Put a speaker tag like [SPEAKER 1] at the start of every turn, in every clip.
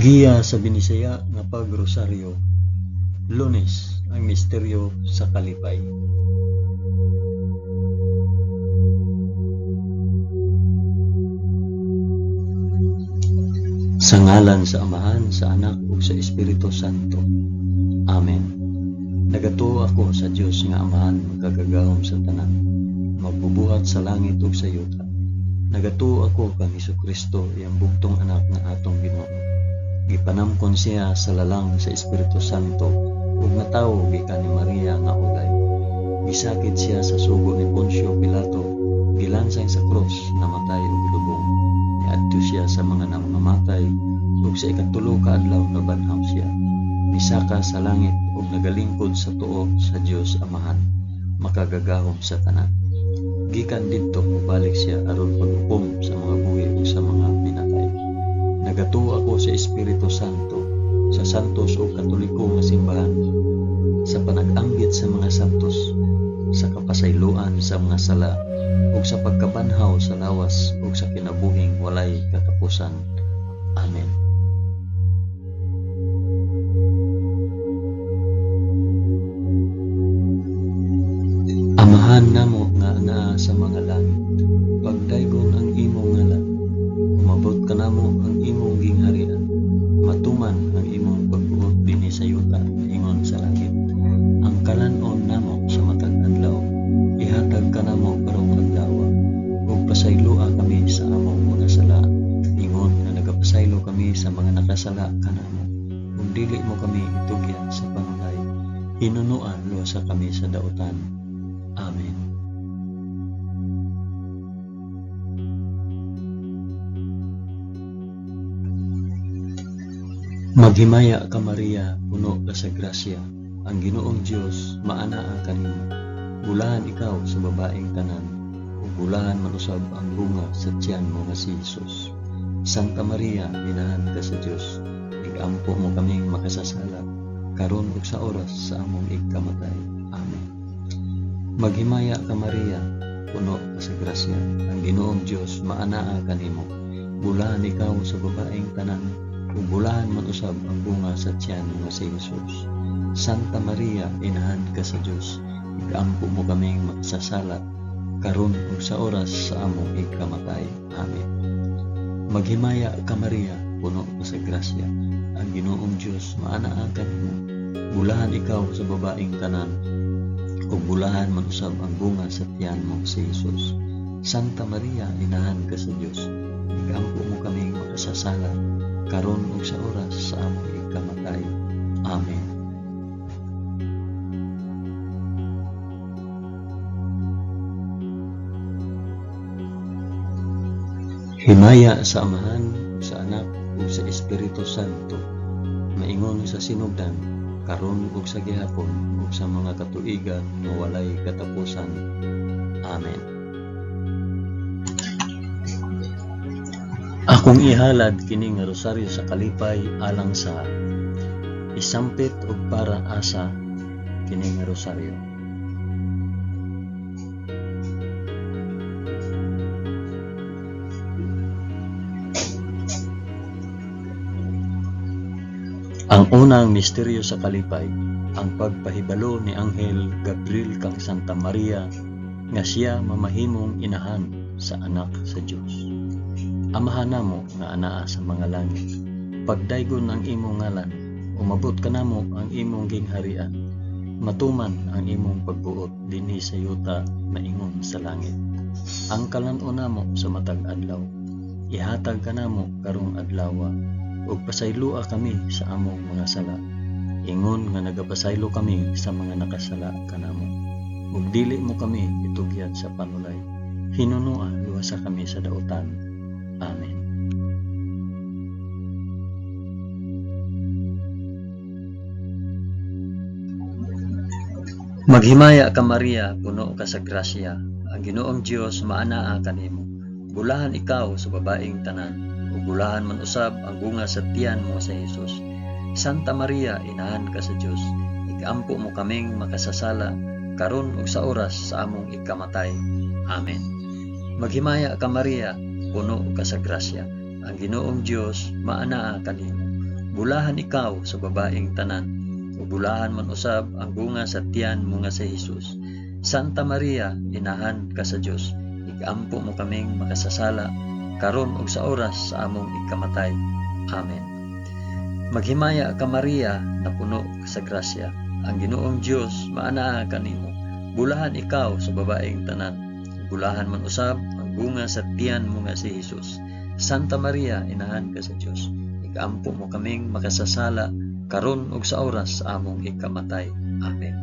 [SPEAKER 1] Giya sa Binisaya nga Pagrosaryo, Lunes, ang misteryo sa kalipay. Sa ngalan sa Amahan, sa Anak ug sa Espiritu Santo. Amen. Nagatuo ako sa Dios nga Amahan makagagahom sa tanan, magbubuhat sa langit ug sa yuta. Nagatuo ako kang Hesukristo, iyang bugtong anak nga atong Ginoo. Gipanamkon siya sa lalang sa Espiritu Santo ug natawo gikan ni Maria nga ulay. Gisakit siya sa sugo ni Poncio Pilato, gilansang sa krus, namatay ug gilubong. Niadto siya sa mga nangamatay ug sa ikatulo ka adlaw nabanhaw siya. Misaka sa langit ug nagalingkod sa tuo sa Dios Amahan, makagagahom sa tanan. Gikan didto mobalik siya aron paghukom sa mga buhi ug sa mga pinatay. Nagatuo ako sa Espiritu Santo, sa santos ug katoliko nga simbahan, sa panag-ambit sa mga santos, sa kapasayloan sa mga sala, ug sa pagkabanhaw sa lawas ug sa kinabuhing walay katapusan. Amen. Amahan namo nga naa sa mga langit, pagdaygon ang imong ngalan, umabot kanamo ang imong gingharian, matuman ang imong pagbuot dinhi sa yuta ingon sa langit. Ang kalan-on namo sa matag adlaw, ihatag kanamo karong adlaw, ug pasayloa kami sa among mga sala, ingon nga nagapasaylo kami sa mga nakasala kanamo, ug dili mo kami itugyan sa panulay, hinunoa luwasa kami sa dautan. Amen. Maghimaya ka Maria, puno ka sa grasya, ang Ginoong Dios maanaa kanimo. Bulahan ikaw sa babaeng tanan, ug bulahan man usab ang bunga sa tiyan mo nga si Jesus. Santa Maria, inahan ka sa Dios, igampo mo kaming makasasala, karon ug sa oras sa among igkamatay. Amen. Maghimaya ka Maria, puno ka sa grasya, ang Ginoong Dios maanaa kanimo. Bulahan ikaw sa babaeng tanan, ug bulahan man usab ang bunga sa tiyan nga si Jesus. Santa Maria, inahan ka sa Dios, igampo mo kaming makasasala, karon ug sa oras sa among igkamatay. Amen. Maghimaya ka Maria, puno ka sa grasya, ang Ginoong Dios maanaa kanimo. Bulahan ikaw sa babaeng tanan, ug bulahan man usab ang bunga sa tiyan mo si Jesus. Santa Maria, inahan ka sa Dios, igampo mo kaming makasasala, karon ug sa oras sa among igkamatay. Amen. Himaya sa Amahan, sa Anak, ug sa Espiritu Santo, maingon sa sinugdan, karon ug sa gihapon, ug sa mga katuigan nga walay katapusan. Amen. Akong ihalad kini nga rosaryo sa kalipay alang sa isampit og para asa kini nga rosaryo. Ang unang misteryo sa kalipay, ang pagpahibalo ni Anghel Gabriel kang Santa Maria nga siya mamahimong inahan sa anak sa Dios. Amahan namo nga anaa sa mga langit, pagdaygon ang imong ngalan, umabot kanamo ang imong gingharian, matuman ang imong pagbuot dinhi sa yuta maingon sa langit. Ang kalan-on namo sa matag adlaw, ihatag kanamo karong adlawa, ug pasayloa kami sa among mga sala, ingon nga nagapasaylo kami sa mga nakasala kanamo. Ug dili mo kami itugyan sa panulay, hinunoa luwasa kami sa dautan. Amen. Maghimaya ka Maria, puno ka sa grasya, ang Ginoong Dios maanaa kanimo. Bulahan ikaw sa babaeng tanan, ug bulahan man usab ang bunga sa tiyan mo sa Jesus. Santa Maria, inahan ka sa Dios, igampo mo kaming makasasala, karon ug sa oras sa among ikamatay. Amen. Maghimaya ka Maria, puno ka sa grasya, ang Ginoong Dios maanaa kanimo. Bulahan ikaw sa babaeng tanan, ug bulahan man usab ang bunga sa tiyan mo nga si Hesus. Santa Maria, inahan ka sa Dios, igampo mo kaming makasasala, karon ug sa oras sa among ikamatay. Amen. Maghimaya ka Maria, napuno ka sa grasya. Ang Ginoong Dios maanaa kanimo. Bulahan ikaw sa babaeng tanan, bulahan man usab ang bunga sa tiyan mo nga si Hesus. Santa Maria, inahan ka sa Dios, igampo mo kaming makasasala, karon ug sa oras sa among ikamatay. Amen.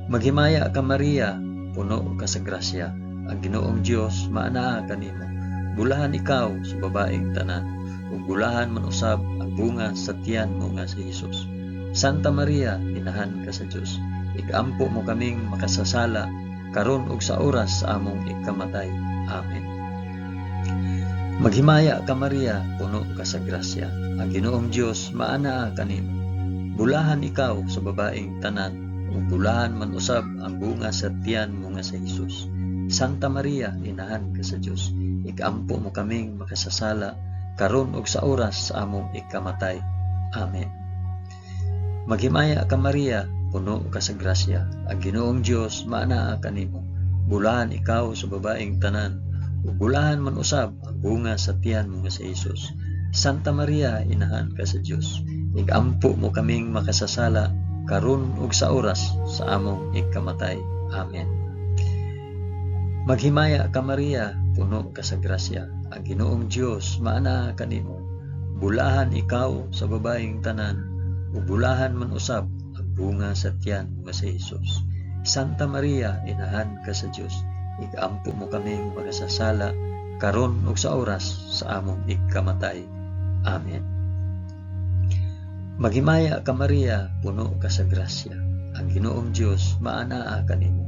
[SPEAKER 1] Maghimaya ka Maria, puno ka sa grasya. Ang Ginoong Dios maanaa kanimo. Bulahan ikaw sa babaeng tanan, ug bulahan man usab ang bunga sa tiyan mo nga si Hesus. Santa Maria, inahan ka sa Dios, igampo mo kaming makasasala, karon ug sa oras sa among ikamatay. Amen. Maghimaya ka Maria, puno ka sa grasya. Ang Ginoong Dios maanaa kanimo. Bulahan ikaw sa babaeng tanan, ug bulahan man usab ang bunga sa tiyan mo nga si Hesus. Santa Maria, inahan ka sa Dios, ikampo mo kaming makasasala, karon ug sa oras sa among ikamatay. Amen. Maghimaya ka Maria, puno ka sa grasya. Ang Ginoong Dios maanaa kanimo. Bulahan ikaw sa babaeng tanan, ug bulahan man usab ang bunga sa tiyan mo nga si Hesus. Santa Maria, inahan ka sa Dios, igampo mo kaming makasasala, karon ug sa oras sa among ikamatay. Amen. Maghimaya ka Maria, puno ka sa grasya. Ang Ginoong Dios maanaa kanimo. Bulahan ikaw sa babaeng tanan, ug bulahan man usab ang bunga sa tiyan mo nga si Hesus. Santa Maria, inahan ka sa Dios, igampo mo kaming makasasala, karon ug sa oras sa among ikamatay. Amen. Maghimaya ka Maria, puno ka sa grasya. Ang Ginoong Dios maanaa kanimo.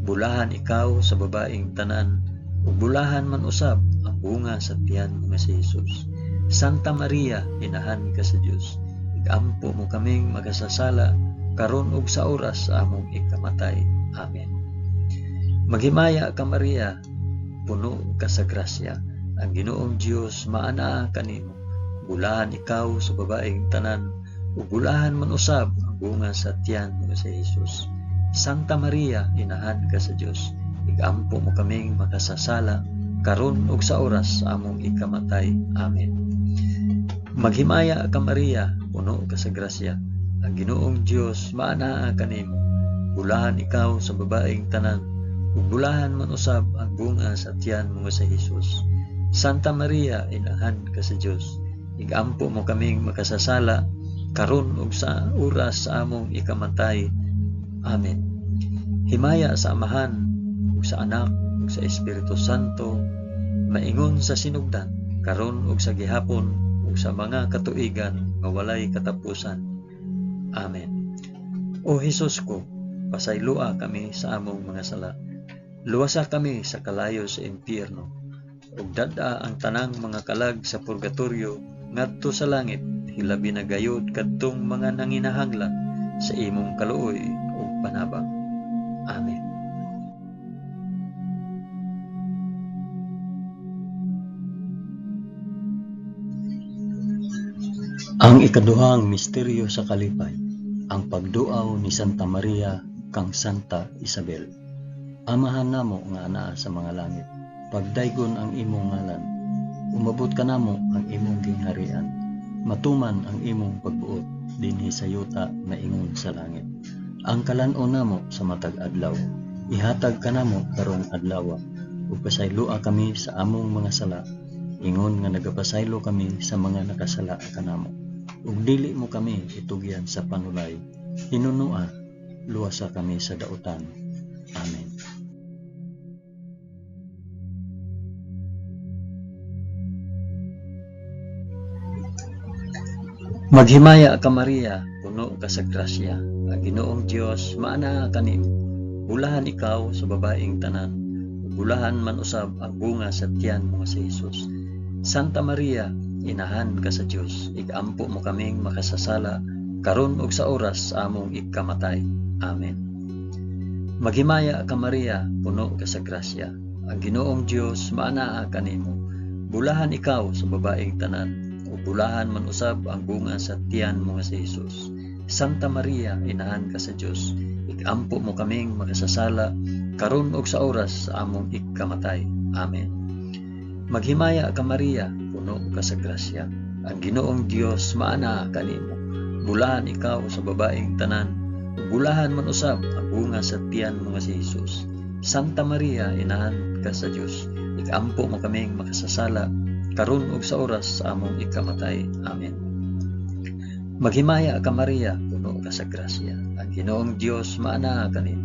[SPEAKER 1] Bulahan ikaw sa babaeng tanan, ug bulahan man usab ang bunga sa tiyan mo nga si Hesus. Santa Maria, inahan ka sa Dios, igampo mo kaming makasasala, karon ug sa oras sa among ikamatay. Amen. Maghimaya ka Maria, puno ka sa grasya. Ang Ginoong Dios maanaa kanimo. Bulahan ikaw sa babaeng tanan, ug bulahan man usab ang bunga sa tiyan mo nga si Hesus. Santa Maria, inahan ka sa Dios, igampo mo kaming makasasala, karon ug sa oras sa among ikamatay. Amen. Maghimaya ka Maria, puno ka sa grasya. Ang Ginoong Dios maanaa kanimo. Bulahan ikaw sa babaeng tanan, ug bulahan man usab ang bunga sa tiyan mo nga si Hesus. Santa Maria, inahan ka sa Dios, igampo mo kaming makasasala, karon ug sa oras sa among ikamatay. Amen. Himaya sa Amahan, ug sa Anak, ug sa Espiritu Santo, maingon sa sinugdan, karon ug sa gihapon, ug sa mga katuigan nga walay katapusan. Amen. O Hesus ko, pasayloa kami sa among mga sala. Luwasa kami sa kalayo sa impyerno, ug dad-a ang tanang mga kalag sa purgatorio ngadto sa langit, hilabi na gayod kadtong mga nanginahanglan sa imong kaluoy ug panabang. Amen. Ang ikaduhang misteryo sa kalipay, ang pagduaw ni Santa Maria kang Santa Isabel. Amahan namo nga anaa sa mga langit, pagdaygon ang imong ngalan. Umabot kanamo ang imong gingharian. Matuman ang imong pagbuot dinhi sa yuta maingon sa langit. Ang kalan-on namo sa matag adlaw, ihatag kanamo karong adlaw, ug pasayloa kami sa among mga sala, ingon nga nagapasaylo kami sa mga nakasala kanamo. Ug dili mo kami itugyan sa panulay, hinunua, luwasa kami sa dautan. Amen. Maghimaya ka Maria, puno ka sa grasya. Ang Ginoong Dios maanaa kanimo. Bulahan ikaw sa babaeng tanan, ug bulahan man usab ang bunga sa tiyan mo nga si Hesus. Santa Maria, inahan ka sa Dios, igampo mo kaming makasasala, karon ug sa oras sa among ikamatay. Amen. Maghimaya ka Maria, puno ka sa grasya. Ang Ginoong Dios maanaa kanimo. Bulahan ikaw sa babaeng tanan, ug bulahan man usab ang bunga sa tiyan mo nga si Hesus. Santa Maria, inahan ka sa Dios, ikampo mo kaming makasasala karon ug sa oras sa among ikamatay. Amen. Maghimaya ka Maria, puno ka sa grasya. Ang Ginoong Dios maanaa kanimo. Bulahan ikaw sa babaeng tanan, ug bulahan man usab ang bunga sa tiyan mo nga si Hesus. Santa Maria, inahan ka sa Dios, ikampo mo kaming makasasala karon ug sa oras sa among ikamatay. Amen. Maghimaya ka Maria, puno ka sa grasya. Ang Ginoong Dios maanaa kanimo.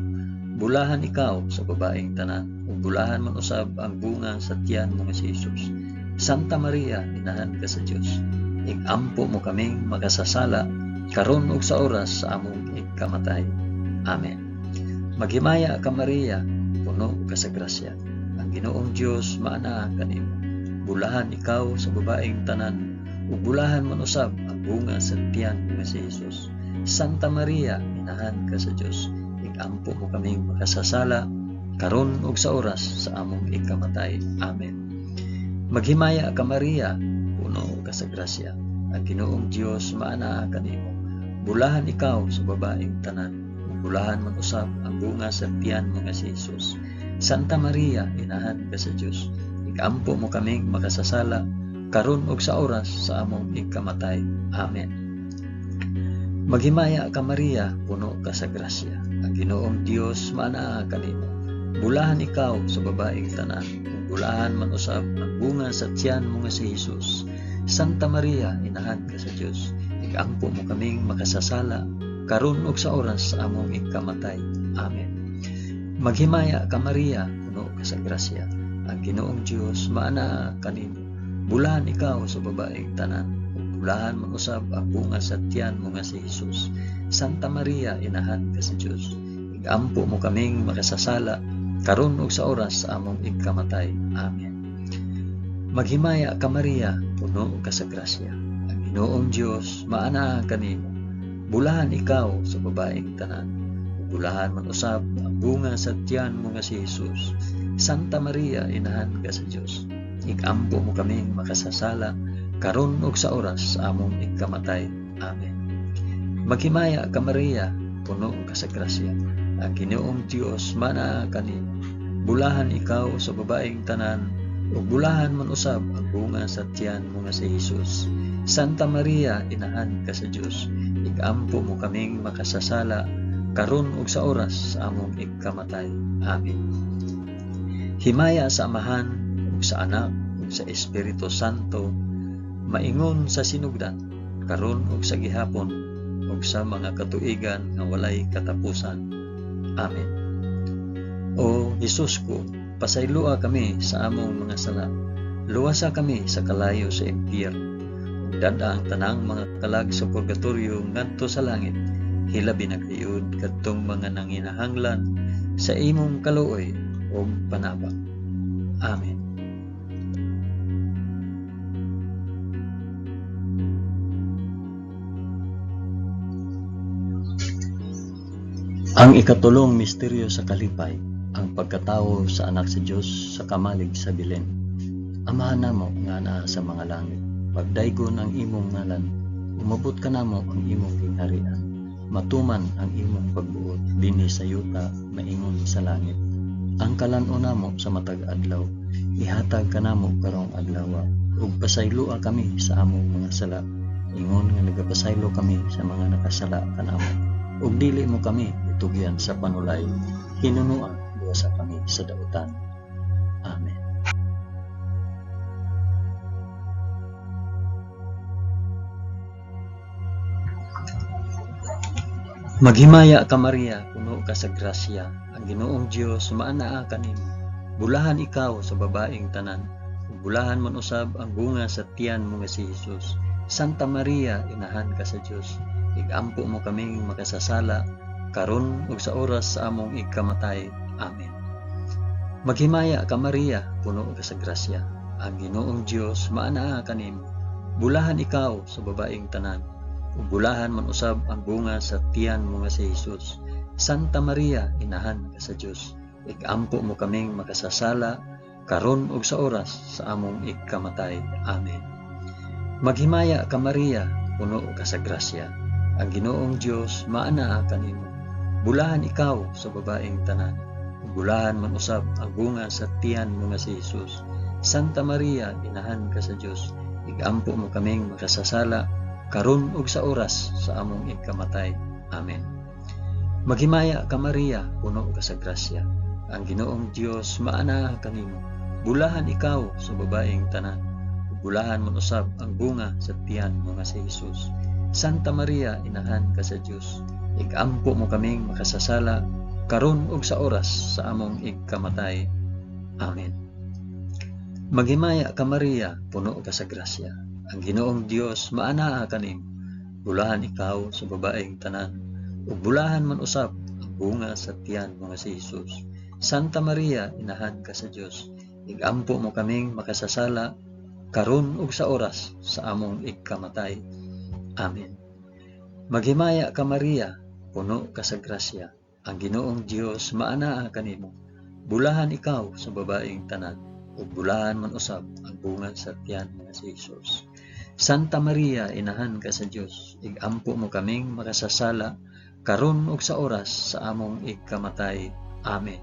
[SPEAKER 1] Bulahan ikaw sa babaeng tanan, ug bulahan man usab ang bunga sa tiyan mo nga si Hesus. Santa Maria, inahan ka sa Dios, ikampo mo kaming makasasala karon ug sa oras sa among ikamatay. Amen. Maghimaya ka Maria, puno ka sa grasya. Ang Ginoong Dios maanaa kanimo. Bulahan ikaw sa babaeng tanan, ug bulahan man usab ang bunga sa tiyan mo nga si Hesus. Santa Maria, inahan ka sa Dios, ikampo mo kaming makasasala karon ug sa oras sa among ikamatay. Amen. Maghimaya ka Maria, puno ka sa grasya. Ang Ginoong Dios maanaa kanimo. Bulahan ikaw sa babaeng tanan, ug bulahan man usab ang bunga sa tiyan mo nga si Hesus. Santa Maria, inahan ka sa Dios, ikampo mo kaming makasasala karon ug sa oras sa among ikamatay. Amen. Maghimaya ka Maria, puno ka sa grasya. Ang Ginoong Dios maanaa kanimo. Bulahan ikaw sa babaeng tanan, ug bulahan man usab ang bunga sa tiyan mo nga si Hesus. Santa Maria, inahan ka sa Dios, ikampo mo kaming makasasala karon ug sa oras sa among ikamatay. Amen. Maghimaya ka Maria, puno ka sa grasya. Ang Ginoong Dios maanaa kanimo. Bulahan ikaw sa babaeng tanan, ug bulahan man usab ang bunga sa tiyan mo nga si Hesus. Santa Maria, inahan ka sa Dios, ikampo mo kaming makasasala karon ug sa oras sa among ikamatay. Amen. Maghimaya ka Maria, puno ka sa grasya. Ang Ginoong Dios maanaa kanimo. Bulahan ikaw sa babaeng tanan, ug bulahan man usab ang bunga sa tiyan mo nga si Hesus. Santa Maria, inahan ka sa Dios, ikampo mo kaming makasasala karon ug sa oras sa among ikamatay. Amen. Maghimaya ka Maria, puno ka sa grasya. Ang Ginoong Dios maanaa kanimo. Bulahan ikaw sa babaeng tanan, ug bulahan man usab ang bunga sa tiyan mo nga si Hesus. Santa Maria, inahan ka sa Dios, ikampo mo kaming makasasala karon ug sa oras sa among ikamatay. Amen. Himaya sa Amahan ug sa Anak ug sa Espiritu Santo, maingon sa sinugdan, karon ug sa gihapon ug sa mga katuigan nga walay katapusan. Amen. O Hesus ko, pasayloa kami sa among mga sala. Luwasa kami sa kalayo sa impyerno. Ug dad-a ang tanang mga kalag sa purgatorio ngadto sa langit. Hilabi na gayud kadtong mga nanginahanglan sa imong kaluoy ug panabang. Amen. Ang ikatulong misteryo sa kalipay, ang pagkatawo sa anak sa Dios sa kamalig sa Belen. Amahan namo nga naa sa mga langit, pagdaygon ang imong ngalan, umabot kanamo ang imong gingharian, matuman ang imong pagbuot dinhi sa yuta maingon sa langit. Ang kalan-on namo sa matag adlaw, ihatag kanamo karong adlaw, ug pasayloa kami sa among mga sala, ingon nga nagapasaylo kami sa mga nakasala kanamo. Ug dili mo kami itugyan sa panulay, hinunoa luwasa kami sa dautan. Amen. Maghimaya ka Maria, puno ka sa grasya, ang Ginoong Dios maanaa kanimo. Bulahan ikaw sa babaeng tanan, ug bulahan man usab ang bunga sa tiyan mo nga si Hesus. Santa Maria, inahan ka sa Dios, igampo mo kaming makasasala karon ug sa oras sa among ikamatay. Amen. Maghimaya ka Maria, puno ka sa grasya, ang Ginoong Dios maanaa kanimo. Bulahan ikaw sa babaeng tanan, ug bulahan man usab ang bunga sa tiyan mo nga si Hesus. Santa Maria, inahan ka sa Dios, igampo mo kaming makasasala karon ug sa oras sa among ikamatay. Amen. Maghimaya ka Maria, puno ka sa grasya. Ang Ginoong Dios maanaa kanimo. Bulahan ikaw sa babaeng tanan. Bulahan man usab ang bunga sa tiyan mo nga si Jesus. Santa Maria, inahan ka sa Dios, igampo mo kaming makasasala karon ug sa oras sa among ikamatay. Amen. Maghimaya ka Maria, puno ka sa grasya. Ang Ginoong Dios maanaa kanimo. Bulahan ikaw sa babaeng tanan. Bulahan man usab ang bunga sa tiyan mo nga si Jesus. Santa Maria, inahan ka sa Dios, igampo mo kaming makasasala karon ug sa oras sa among igkamatay. Amen. Maghimaya ka Maria, puno ka sa grasya. Ang Ginoong Dios maanaa kanimo. Bulahan ikaw sa babaeng tanan, ug bulahan man usab ang bunga sa tiyan mo nga si Jesus. Santa Maria, inahan ka sa Dios, igampo mo kaming makasasala karon ug sa oras sa among igkamatay. Amen. Maghimaya ka Maria, puno ka sa grasya. Ang Ginoong Dios maanaa kanimo. Bulahan ikaw sa babaeng tanan, ug bulahan man usab ang bunga sa tiyan nga si Jesus. Santa Maria, inahan ka sa Dios, igampo mo kaming makasasala karon ug sa oras sa among igkamatay. Amen.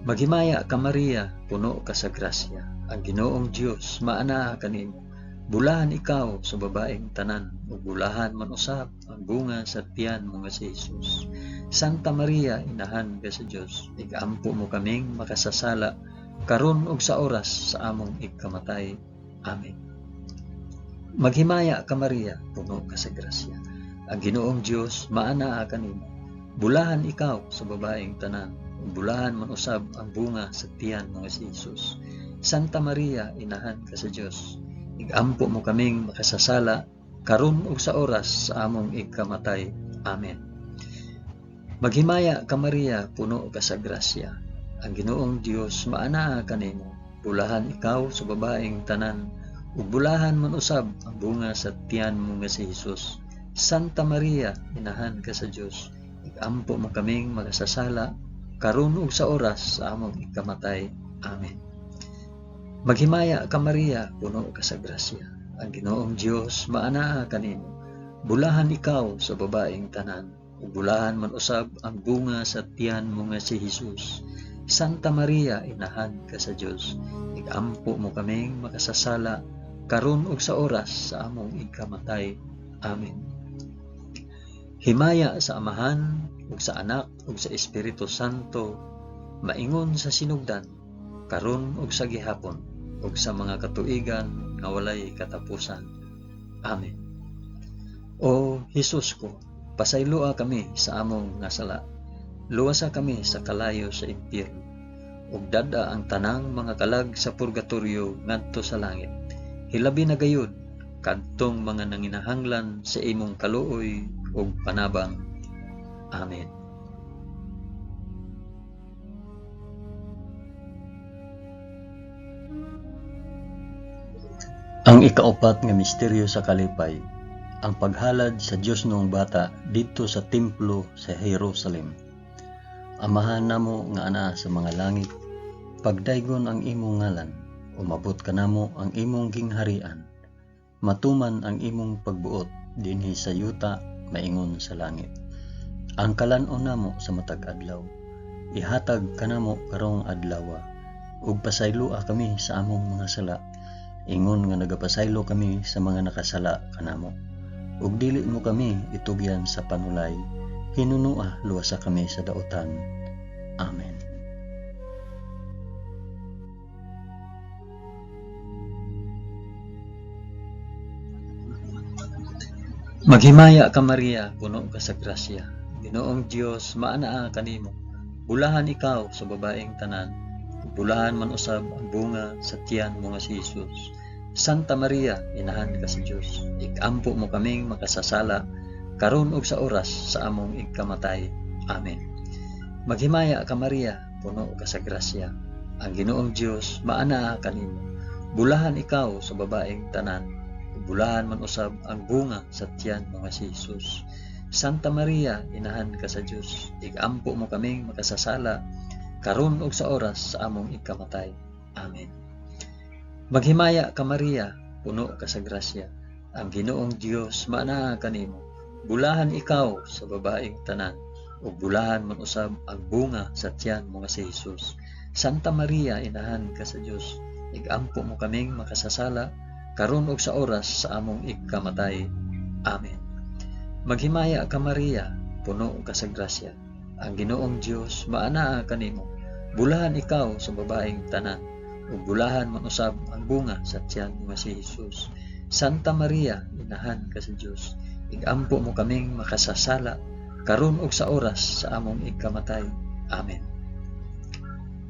[SPEAKER 1] Maghimaya ka Maria, puno ka sa grasya. Ang Ginoong Dios maanaa kanimo. Bulahan ikaw sa babaeng tanan, ug bulahan man usab ang bunga sa tiyan mo nga si Jesus. Santa Maria, inahan ka sa Dios, igampo mo kaming makasasala karon ug sa oras sa among igkamatay. Amen. Maghimaya ka Maria, puno ka sa grasya. Ang Ginoong Dios maanaa kanimo. Bulahan ikaw sa babaeng tanan, ug bulahan man usab ang bunga sa tiyan mo nga si Jesus. Santa Maria, inahan ka sa Dios, igampo mo kaming makasasala karon ug sa oras sa among igkamatay. Amen. Maghimaya ka Maria, puno ka sa grasya. Ang Ginoong Dios maanaa kanimo. Bulahan ikaw sa babaeng tanan, ug bulahan man usab ang bunga sa tiyan mo nga si Jesus. Santa Maria, inahan ka sa Dios, igampo mo kaming makasasala karon ug sa oras sa among ikamatay. Amen. Maghimaya ka Maria, puno ka sa grasya. Ang Ginoong Dios maanaa kanimo. Bulahan ikaw sa babaeng tanan, ug bulahan man usab ang bunga sa tiyan mo nga si Jesus. Santa Maria, inahan ka sa Dios, igampo mo kaming makasasala karon ug sa oras sa among ikamatay. Amen. Himaya sa Amahan ug sa Anak ug sa Espiritu Santo, maingon sa sinugdan, karon ug sa gihapon, ug sa mga katuigan nga walay katapusan. Amen. O Hesus ko, pasayloa kami sa among nga sala. Luwasa kami sa kalayo sa impyerno, ug dad-a ang tanang mga kalag sa purgatorio ngadto sa langit. Hilabi na gayud kadtong mga nanginahanglan sa imong kaluoy ug panabang. Amen. Ang ikaupat nga misteryo sa kalipay, ang paghalad sa Dios noong bata didto sa templo sa Jerusalem. Amahan namo nga anaa sa mga langit, pagdaygon ang imong ngalan, umabot kanamo ang imong gingharian. Matuman ang imong pagbuot dinhi sa yuta maingon sa langit. Ang kalan-on namo sa matag adlaw, ihatag kanamo karong adlawa, ug pasayloa kami sa among mga sala, ingon nga nagapasaylo kami sa mga nakasala kanamo. Ug dili mo kami itugyan sa panulay, hinunua luwasa kami sa dautan. Amen. Maghimaya ka Maria, puno ka sa grasya. Ginoong Dios, maanaa kanimo. Bulahan ikaw sa babaeng tanan, bulahan man usab ang bunga sa tiyan mo nga si Jesus. Santa Maria, inahan ka sa Dios, ikampo mo kaming makasasala karon ug sa oras sa among igkamatay. Amen. Maghimaya ka Maria, puno ka sa grasya. Ang Ginoong Dios, maanaa kanimo. Bulahan ikaw sa babaeng tanan, bulahan man usab ang bunga sa tiyan mo nga si Jesus. Santa Maria, inahan ka sa Dios, igampo mo kaming makasasala karon ug sa oras sa among ikamatay. Amen. Maghimaya ka Maria, puno ka sa grasya. Ang Ginoong Dios maanaa kanimo. Bulahan ikaw sa babaeng tanan, ug bulahan man usab ang bunga sa tiyan mo nga si Hesus. Santa Maria, inahan ka sa Dios, igampo mo kaming makasasala karon ug sa oras sa among ikamatay. Amen. Maghimaya ka Maria, puno ka sa grasya. Ang Ginoong Dios maanaa kanimo. Bulahan ikaw sa babaeng tanan, ug bulahan man usab ang bunga sa tiyan mo nga si Hesus. Santa Maria, inahan ka sa Dios, igampo mo kaming makasasala karon ug sa oras sa among ikamatay. Amen.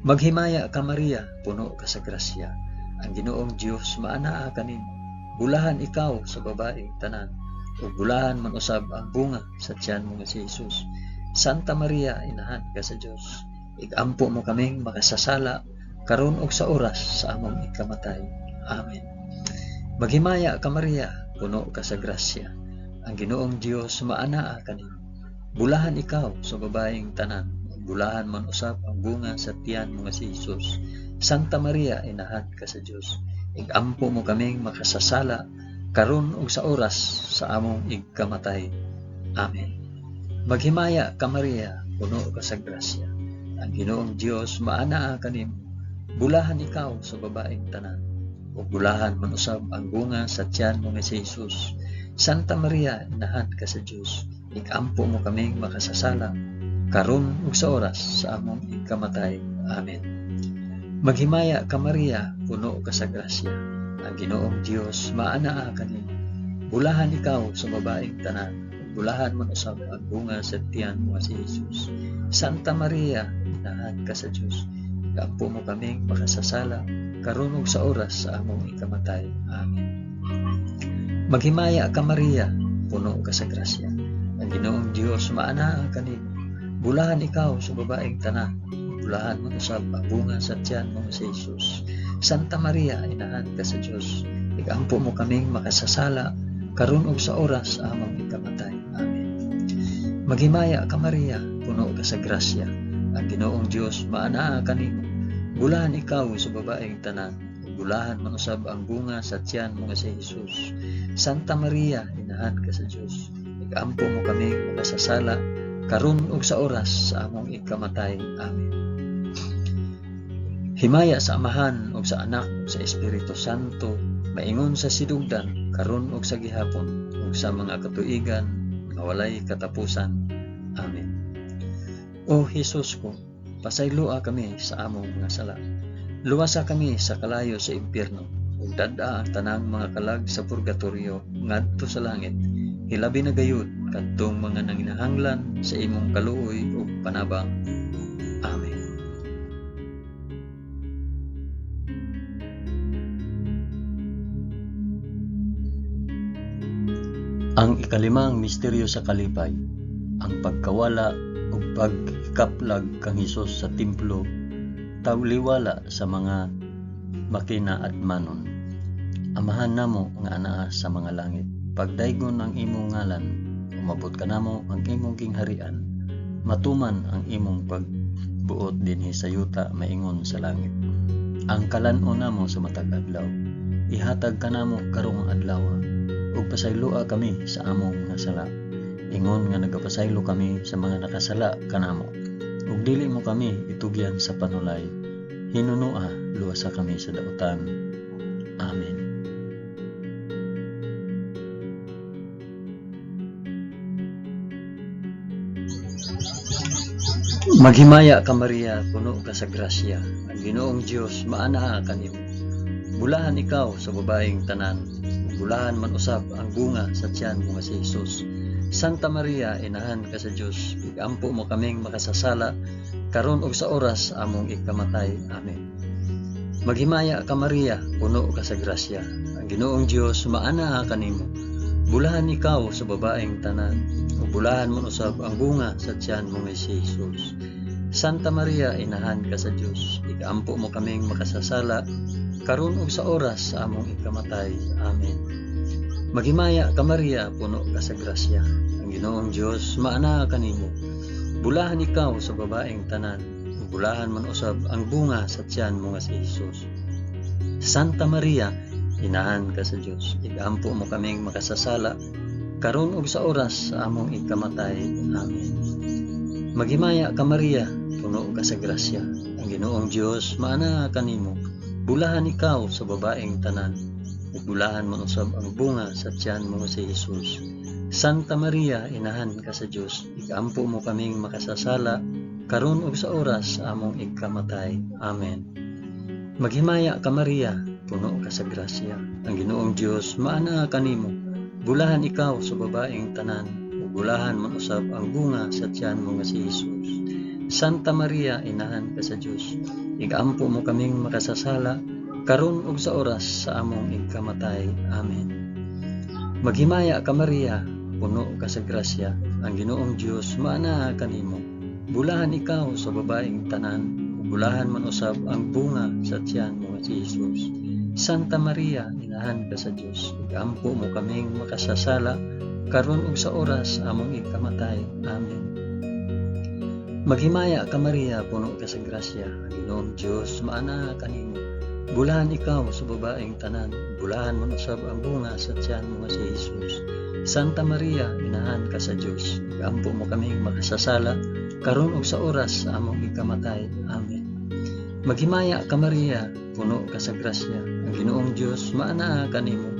[SPEAKER 1] Maghimaya ka Maria, puno ka sa grasya. Ang Ginoong Dios maanaa kanimo. Bulahan ikaw sa babaeng tanan, ug bulahan man usab ang bunga sa tiyan mo nga si Hesus. Santa Maria, inahan ka sa Dios, igampo mo kaming makasasala karon ug sa oras sa among ikamatay. Amen. Maghimaya ka Maria, puno ka sa grasya. Ang Ginoong Dios maanaa kanimo. Bulahan ikaw sa babaeng tanan, ug bulahan man usab ang bunga sa tiyan mo nga si Hesus. Santa Maria, inahan ka sa Dios, igampo mo kaming makasasala karon ug sa oras sa among ikamatay. Amen. Maghimaya ka Maria, puno ka sa grasya. Ang Ginoong Dios maanaa kanimo. Bulahan ikaw sa babaeng tanan, ug bulahan man usab ang bunga sa tiyan mo nga si Hesus. Santa Maria, inahan ka sa Dios, igampo mo kaming makasasala karon ug sa oras sa among ikamatay. Amen. Maghimaya ka Maria, puno ka sa grasya. Ang Ginoong Dios maanaa kanimo. Bulahan ikaw sa babaeng tanan, ug bulahan man usab ang bunga sa tiyan mo nga si Hesus. Santa Maria, inahan ka sa Dios, igampo mo kaming makasasala karon ug sa oras sa among ikamatay. Amen. Maghimaya ka Maria, puno ka sa grasya. Ang Ginoong Dios maanaa kanimo. Bulahan ikaw sa babaeng tanan, ug bulahan man usab ang bunga sa tiyan mo nga si Hesus. Santa Maria, inahan ka sa Dios, igampo mo kaming makasasala karon ug sa oras sa among ikamatay. Amen. Maghimaya ka Maria, puno ka sa grasya. Ang Ginoong Dios maanaa kanimo. Bulahan ikaw sa babaeng tanan, ug bulahan man usab ang bunga sa tiyan mo nga si Hesus. Santa Maria, inahan ka sa Dios, igampo mo kaming makasasala karon ug sa oras sa among ikamatay. Amen. Himaya sa Amahan ug sa Anak ug sa Espiritu Santo, maingon sa sidugdan, karon ug sa gihapon, ug sa mga katuigan nga walay katapusan. Amen. O Hesus ko, pasayloa kami sa among mga sala. Luwasa kami sa kalayo sa impyerno, ug dad-a ang tanang mga kalag sa purgatorio ngadto sa langit. Hilabi na gayud kadtong mga nanginahanglan sa imong kaluoy ug panabang. Amen. Ang ikalimang misteryo sa kalipay, ang pagkawala ug pagkaplag kang Hesus sa templo, tawliwala sa mga makinaadmanon. Amahan namo nga anaa sa mga langit, pagdaygon ang imong ngalan, umabot kanamo ang imong gingharian, matuman ang imong pagbuot dinhi sa yuta maingon sa langit. Ang kalan-on namo sa matag adlaw, ihatag kanamo karong adlaw, ug pasayloa kami sa among mga sala, ingon nga nagapasaylo kami sa mga nakasala kanamo. Ug dili mo kami itugyan sa panulay, hinunua luwasa kami sa dautan. Amen. Maghimaya ka Maria, puno ka sa grasya. Ang Ginoong Dios maanaa kanimo. Bulahan ikaw sa babaeng tanan, bulahan man usab ang bunga sa tiyan mo nga si Hesus. Santa Maria, inahan ka sa Dios, igampo mo kaming makasasala karon ug sa oras among ikamatay. Amen. Maghimaya ka Maria, puno ka sa grasya. Ang Ginoong Dios maanaa kanimo. Bulahan ikaw sa babaeng tanan, ug bulahan man usab ang bunga sa tiyan mo nga si Hesus. Santa Maria, inahan ka sa Dios, igampo mo kaming makasasala karon ug sa oras sa among ikamatay. Amen. Maghimaya ka Maria, puno ka sa grasya. Ang Ginoong Dios maanaa kanimo. Bulahan ikaw sa babaeng tanan, ug bulahan man usab ang bunga sa tiyan mo nga si Hesus. Santa Maria, Inahan ka sa Dios, igampo mo kaming makasasala karon ug sa oras sa among ikamatay. Amen. Maghimaya ka Maria, puno ka sa grasya. Ang Ginoong Dios maanaa kanimo. Bulahan ikaw sa babaeng tanan, ug bulahan man usab ang bunga sa tiyan mo si Jesus. Santa Maria, inahan ka sa Dios, igampo mo kaming makasasala karon ug sa oras sa among ikamatay. Amen. Maghimaya ka Maria, puno ka sa grasya. Ang Ginoong Dios maanaa kanimo. Bulahan ikaw sa babaeng tanan, ug bulahan man usab ang bunga sa tiyan mo nga si Jesus. Santa Maria, inahan ka sa Dios, igampo mo kaming makasasala karon ug sa oras sa among ikamatay. Amen. Maghimaya ka Maria, puno ka sa grasya. Ang Ginoong Dios maanaa kanimo. Bulahan ikaw sa babaeng tanan, ug bulahan man usab ang bunga sa tiyan mo nga si Jesus. Santa Maria, inahan ka sa Dios, igampo mo kaming makasasala karon ug sa oras sa among ikamatay. Amen. Maghimaya ka Maria, puno ka sa grasya. Ang Ginoong Dios maanaa kanimo. Bulahan ikaw sa babaeng tanan, bulahan man usab ang bunga sa tiyan mo nga si Jesus. Santa Maria, inahan ka sa Dios, igampo mo kaming makasasala karon ug sa oras sa among ikamatay. Amen. Maghimaya ka Maria, puno ka sa grasya. Ang Ginoong Dios maanaa kanimo.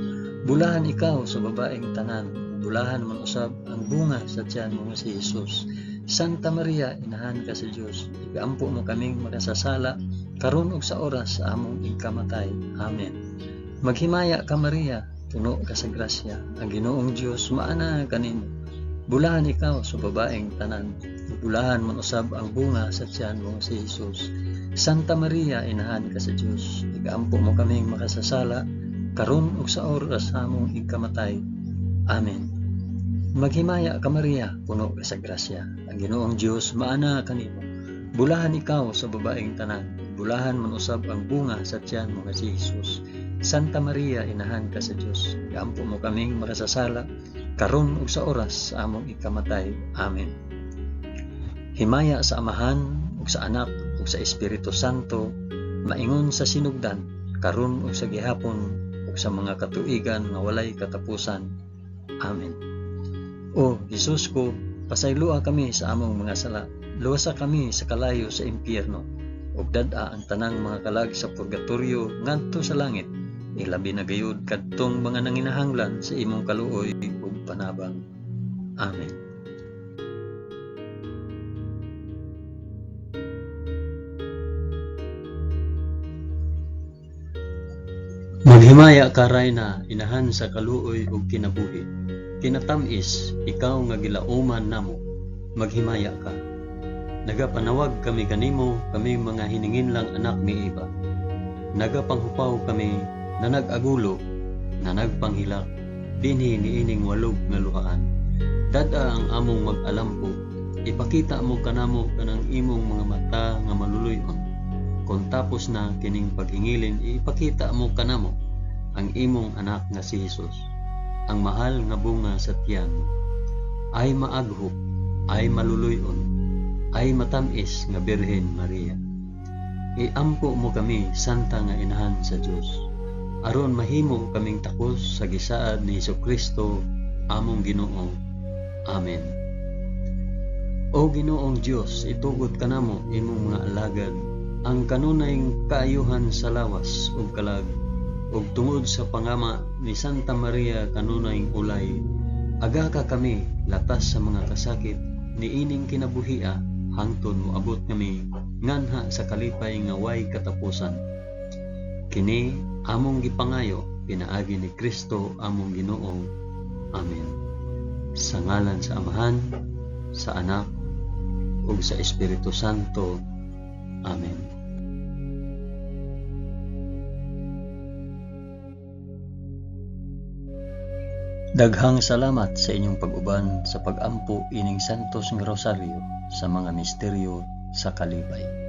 [SPEAKER 1] Bulahan ikaw sa babaeng tanan, bulahan man usab ang bunga sa tiyan mo nga si Jesus. Santa Maria, inahan ka sa Dios, igampo mo kaming makasasala karon ug sa oras sa among ikamatay. Amen. Maghimaya ka Maria, puno ka sa grasya. Ang Ginoong Dios maanaa kanimo. Bulahan ikaw sa babaeng tanan, bulahan man usab ang bunga sa tiyan mo si Jesus. Santa Maria, inahan ka sa Dios, igampo mo kaming makasasala karon ug sa oras sa among ikamatay. Amen. Maghimaya ka Maria, puno ka sa grasya. Ang Ginoong Dios maanaa kanimo. Bulahan ikaw sa babaeng tanan, bulahan man usab ang bunga sa tiyan mo nga si Jesus. Santa Maria, inahan ka sa Dios, igampo mo kaming makasasala karon ug sa oras sa among ikamatay. Amen. Himaya sa Amahan ug sa Anak ug sa Espiritu Santo, maingon sa sinugdan, karon ug sa gihapon ug sa mga katuigan nga walay katapusan. Amen. O Jesus ko, pasayloa kami sa among mga sala, luwasa kami sa kalayo sa impyerno, ug dad-a ang tanang mga kalag sa purgatorio ngadto sa langit, ilabi na gayud kadtong mga nanginahanglan sa imong kaluoy ug panabang. Amen. Maghimaya ka Rayna, inahan sa kaluoy ug kinabuhi. Kinatamis, ikaw nga gilauman namo, maghimaya ka. Nagapanawag kami kanimo, kami mga hininginlang anak ni Eva. Nagapanghupaw kami na nag-agulo, na nagpanghilak, dinhi niining walog nga luhaan. Dad-a ang among mag-alampo, ipakita mo kanamo kanang imong mga mata nga maluluy-on. Kung tapos na kining paghingilin, ipakita mo kanamo ang imong anak nga si Jesus, ang mahal nga bunga sa tiyan. Ay maaghop, ay maluluy-on, ay matamis nga Birhen Maria. Iampo mo kami, Santa nga Inahan sa Dios, aron mahimo kaming takos sa gisaad ni Hesukristo among Ginoo. Amen. O Ginoong Dios, itugot kanamo imong mga alagad ang kanunay kaayuhan sa lawas ug kalag, ug tungod sa pangama ni Santa Maria kanunay ulay, agaka kami latas sa mga kasakit niining kinabuhia hangtod moabot kami nganha sa kalipay nga way katapusan. Kini among gipangayo pinaagi ni Kristo among Ginoo. Amen. Sa ngalan sa Amahan, sa Anak, ug sa Espiritu Santo. Amen. Daghang salamat sa inyong pag-uban sa pag-ampo ining Santos nga Rosaryo sa mga misteryo sa kalipay.